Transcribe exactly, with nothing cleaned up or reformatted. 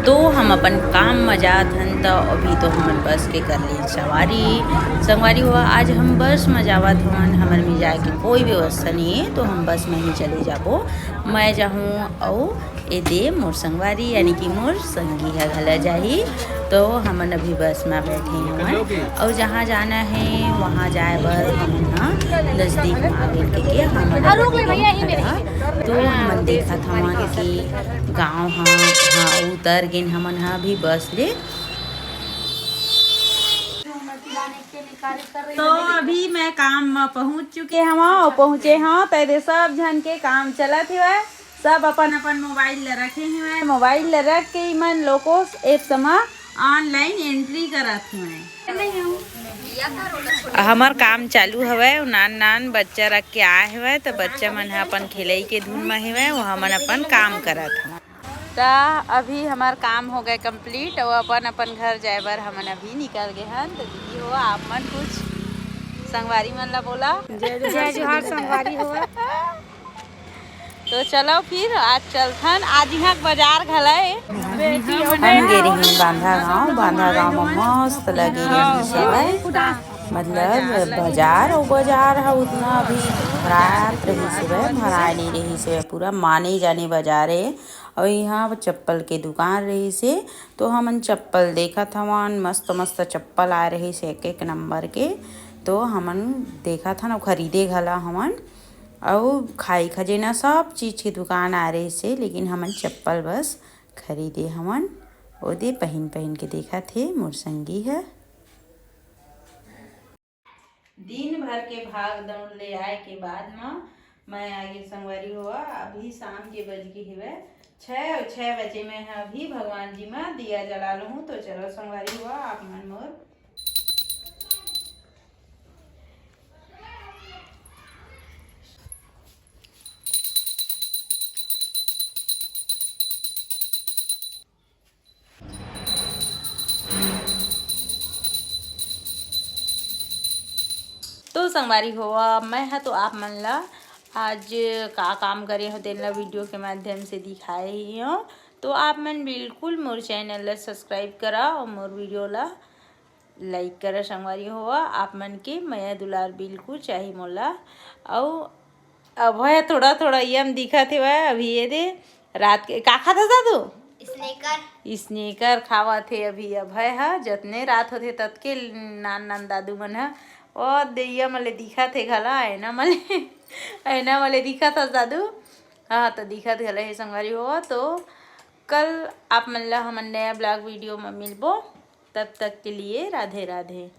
तो हम अपन काम म जात हन, त अभी तो हमन बस के कर ली सवारी। संगवारी हो, आज हम बस म जावत हवन, हमर में जाए के कोई व्यवस्था नहीं है, तो हम बस में ही चले जाबो। मैं जाहूँ अउ एदे मोर संगवारी यानी कि मोर संगी ह घला जाही। तो हमन अभी बस में बैठे हवन अउ जहाँ जाना है वहाँ जाए बर हमन ह नजदीक में आगे के हमन तो हमन देखत हवन कि गाँव ह, हाँ, उतर गेन हमन ह अभी बस ले। तो अभी मैं काम म पहुंच चुके हवं अउ पहुंचे हवं, त एदे सब झन के काम चलत हेवय। सब अपन अपन मोबाइल ल रखे हेवय, मोबाइल ल रख के इमन लोकोस एप्स म ऑनलाइन एंट्री करत हेवय। हमर काम चालू हवय, नान नान बच्चा रख के आए हवय, त बच्चा मन ह अपन खेलई के धुन म हेवय, वो हमन अपन काम करत हवय। त अभी हमर काम हो गए कंप्लीट अउ अपन अपन घर जाए बर हमन अभी निकल गए हन। त दीदी हो, आप मन कुछ संगवारी मन ला बोला। जय जोहार संगवारी हो। तो चलो फिर आज चलथन, आज यहाँ के बाजार घला ए। हम गे रही बांधा गांव, बांधा गांव में मस्त लगे रही सवय, मतलब बाजार, अउ बाजार ह उतना अभी भरात रही सवय, भराए नहीं रही सवय, पूरा माने जाने बाजार है। अउ यहाँ चप्पल के दुकान रहिस हे, तो हमन चप्पल देखत हवन, मस्त मस्त चप्पल आए रहिस हे एक एक नंबर के। तो हमन देखत हन अउ खरीदे घला हवन, अउ खाई खजेना सब चीज के दुकान आए रहिस हे, लेकिन हमन चप्पल बस खरीदे हवन। ओदे पहिन पहिन के देखत हे मोर संगी ह। दिन भर के भाग दौड़ ले आए के बाद म मैं आगे संगवारी हो, अभी शाम के बज गे हेवय छः, अउ छः बजे मैं ह अभी भगवान जी म दिया जला लूँ। तो चलो संगवारी हो, आप मन मोर तो संगवारी हो, मैं ह तो आप मन ला आज का काम करे हो तेन ला वीडियो के माध्यम से दिखाए ही हो। तो आप मन बिल्कुल मोर चैनल ला सब्सक्राइब करा अउ मोर वीडियो ला लाइक करा संगवारी हो। आप मन के मया दुलार बिल्कुल चाही मोला। अउ अभय थोड़ा थोड़ा यम दिखत हेवय अभी। एदे रात के का खात हस दादू? स्नेकर। स्नेकर खावत हे अभी अभय ह। जतने रात होथे ततके नान नान दादू मन ह ओ देइया मले दिखत हे घला, ऐना मले ऐना मले दिखत हस दादू। हाँ, तो दिखत घला हे संगवारी हो। तो कल आप मन ला हमन नया ब्लॉग वीडियो म मिलबो। तब तक के लिए राधे राधे।